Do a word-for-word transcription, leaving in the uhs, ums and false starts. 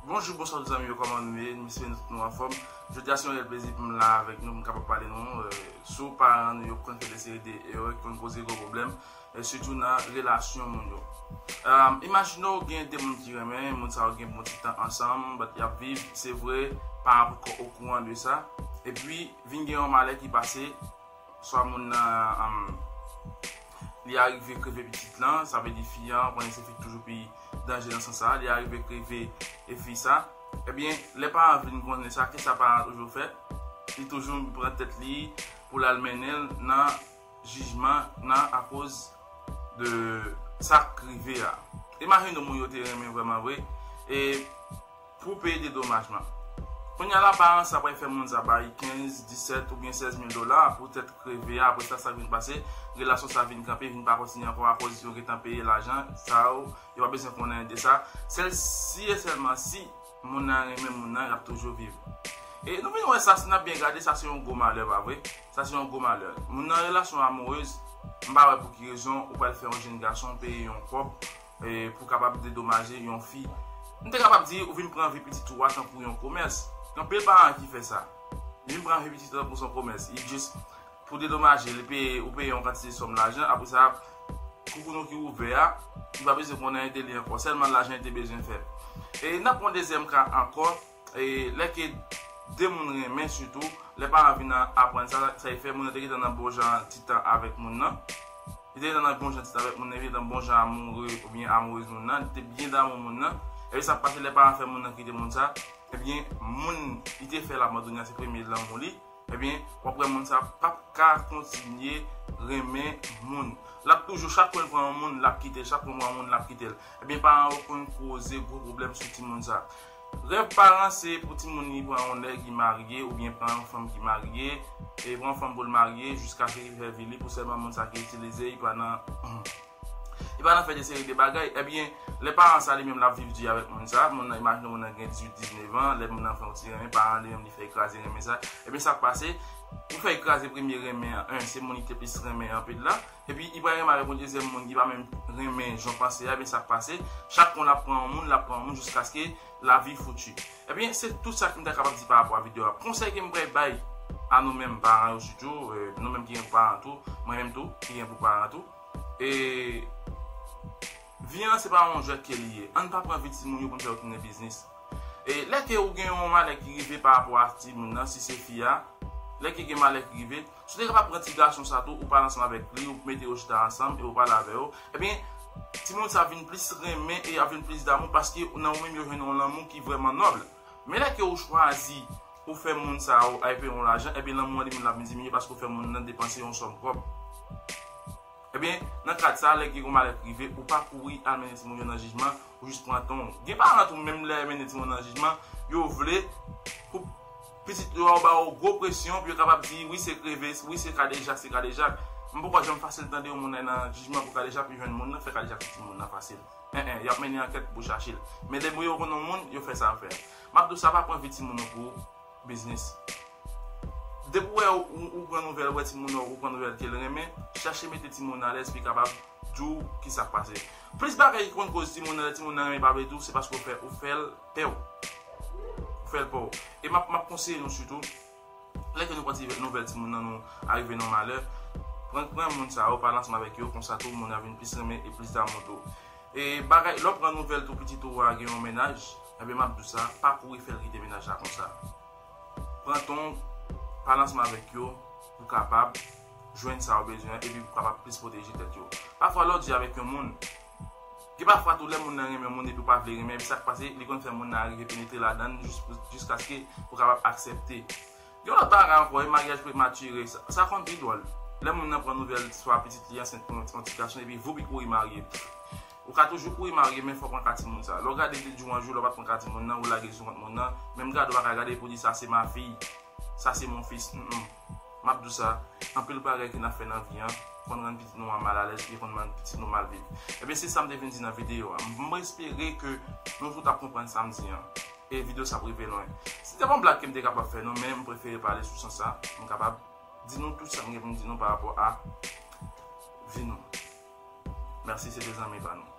Bonjou, bonswa tout zanmi yo, kòman nou ye? M espere nou tout nou anfòm. Jodi a se yon reyèl plezi pou m la avèk nou, pou m kapab pale nou. Eh, sou paran nou yo konn fè de seri de erè ki konn koze gwo pwoblèm, eh, sitou nan relasyon moun yo. Eh, imajine w gen de moun ki renmen, moun sa yo gen bon ti tan ansanm, but y ap viv, se vre, paran poko okouran de sa. Epi, vin gen yon malè ki pase, swa moun nan, um, li arive kreve pitit lan, sa vle di fi an, konnen se fi k toujou pi danje nan sans sa, li arive kreve e fi sa, ebyen, lè paran vin konnen sa, kisa paran toujou fè? Li toujou pran tèt li pou l al mennen l nan jijman nan akoz de sa k rive a. Imajine w moun yo te renmen vrèman vre, e pou peye dedomajman. Kounye a la, paran sa pral fè moun sa bay kenz, disèt oubyen sèz mil dola poutèt kreve a. Apre sa, sa vin pase, relasyon sa vin kanpe, vin pa kontinye ankò akoz yo gentan peye lajan sa yo, yo pa bezwen konnen de sa. Sèl si e sèlman si moun nan renmen moun nan, y ap toujou viv. E nou vin wè sa, si n ap byen gade, sa se yon gwo malè, pa vre? Sa se yon gwo malè. Moun nan relasyon amourèz, m pa wè pou ki rezon ou pral fè yon jèn gason peye yon kòb, e, pou kapab dedomaje yon fi. M te kapab di ou vin pran vi pitit ou a tankou yon komès. Gen anpil paran ki fè sa. Li vin pran vi pitit ou tankou se yon komès. Li jis pou dedomaje, li peye, ou peye yon kantite sòm lajan, apre sa, koukoun ou ki ouvè a, li pa bezwen konnen de li ankò, sèlman lajan li te bezwen fè. E n ap pran dezyèm ka ankò, e lè ke de moun renmen sitou, lè paran vin aprann sa, sa li fè, moun nan te gentan nan bon jan ti tan avèk moun nan. Li te gentan nan bon jan ti tan avèk moun nan, li te gentan bon jan amoure oubyen amourèz moun nan, li te byen damou moun nan. Epi sa k pase lè paran fè moun nan kite moun sa, ebyen, moun li te fè l abandone a se premye lanmou li. Ebyen, w ap wè moun sa p ap ka kontinye renmen moun. L ap toujou, chak fwa l pran yon moun, l ap kite l, chak fwa l pran yon moun, l ap kite l. Ebyen, paran yo konn koze gwo pwoblèm sou timoun sa. Rèv paran se pou timoun li pran yon nèg ki marye oubyen pran yon fanm ki marye, e pran yon fanm pou l marye jiskaske li fè vi li pou sèlman moun sa ki itilize, li pa nan Li pa nan fè de seri de bagay. Ebyen, lè paran sa li menm l ap viv di avèk moun sa, moun nan, imajine moun nan gen dizuit, diznèf an, lè moun nan fè yon ti renmen, paran li menm li fè l kraze renmen sa. Ebyen, sa k pase? Ou fè l kraze premye renmen an, en, se moun li te plis renmen anpil la. Epi, li pral renmen avèk yon dezyèm moun ki pa menm renmen jan w panse a, ebyen, sa k pase? Chak moun l ap pran yon moun, l ap pran yon moun jiskaske lavi fouti. Ebyen, se tout sa ke m ta kapab di pa rapò a videyo a. Konsèy ke m pral bay a nou menm paran yo sitou, eh, nou menm ki gen pou paran tou, mwen menm tou, ki gen pou paran tou. E vi an se pa yon jwèt ke li ye. Ann pa pran vi timoun yo pou n fè yo tounen biznis. E lè ke ou gen yon malè ki rive pa rapò a timoun nan, si se fi a, lè ke gen malè ki rive, si w te kapab pran ti gason sa tou, ou pale ansanm avèk li, ou mete yo chita ansanm e ou pale avè yo, ebyen, timoun sa vin plis renmen e y ap vin plis damou paske nan ou menm yo jwenn yon lanmou ki vrèman nòb. Men lè ke ou chwazi ou fè moun sa yo al peye yon lajan, ebyen, lanmou an li menm l ap vin diminye paske ou fè moun nan depanse yon sòm kòb. Ebyen, nan kad sa, lè gen yon malè k rive, ou pa kouri al mennen timoun yo nan jijman, ou jis pran tan w. Gen paran tou, menm lè yo mennen timoun nan jijman, yo vle pou pitit yo ba yo gwo presyon, pou yo kapab di, wi, se kreve, wi, se kadejak, se kadejak. M poko janm fasil tande yon moun al nan jijman pou kadejak, pou jwenn moun nan, fè kadejak pou timoun nan fasil. En, en, y ap mennen ankèt pou chache l. Men depi yo konn yon moun, yo fè sa yo fè. M ap di w sa, pa pran vi timoun yo pou biznis. Depi w wè ou, ou pran nouvèl, ou wè timoun nan, ou pran nouvèl ke l renmen, chache mete timoun nan alèz pou l kapab di w kisa k pase. Plis bagay ki konn koz timoun nan, lè timoun nan renmen pa vle di w, se paske w fè, ou fè l pè w. Ou fè l pè w. E m ap, m ap konseye nou sitou, lè ke nou pran ti nouvèl timoun nan, nou arive nan malè, pran, pran moun sa yo, pale ansanm avèk yo, konsa tou moun nan vin plis renmen e plis damou tou. E bagay, lè w pran nouvèl tou pitit ou a gen yon mennaj, ebyen m ap di w sa, pa kouri fè l kite mennaj la konsa. Pran tan w, pale ansanm avèk yo pou kapab jwenn sa w bezwen epi pou kapab plis pwoteje tèt yo. Pafwa lè w di avèk yon moun, gen pafwa tou lè moun nan renmen yon moun epi w pa vle renmen, epi sa k pase, li konn fè moun nan arive penetre ladan l jis pou, jiskaske pou kapab aksepte. Gen lòt bagay ankò, e maryaj prematire, sa, sa konn pi dwòl. Lè moun nan pran nouvèl swa pitit li ansent pou yon, yon ti gason epi voup li kouri marye. Ou ka toujou kouri marye, men fò w pran ka timoun sa. Lè w gade de jou an jou, lè w pa t pran ka timoun nan, ou lage l sou kont moun nan, menm gade w pa ka gade pou di sa se ma fille, sa se mon fils. Mm, mm. M ap di w sa, anpil bagay ke n ap fè nan vi an konn rann pitit nou an malalèz, e konn rann pitit nou mal viv. Ebyen, se sa m te vin di nan videyo a. M espere ke nou tout ap konprann sa m di an. E videyo sa ap rive lwen. Se te yon blag ke m te kapab fè nou, men m prefere pale sou sans sa, m kapab di nou tout sa m gen pou m di nou pa rapò a vi nou. Mèsi, se te zanmi pa nou.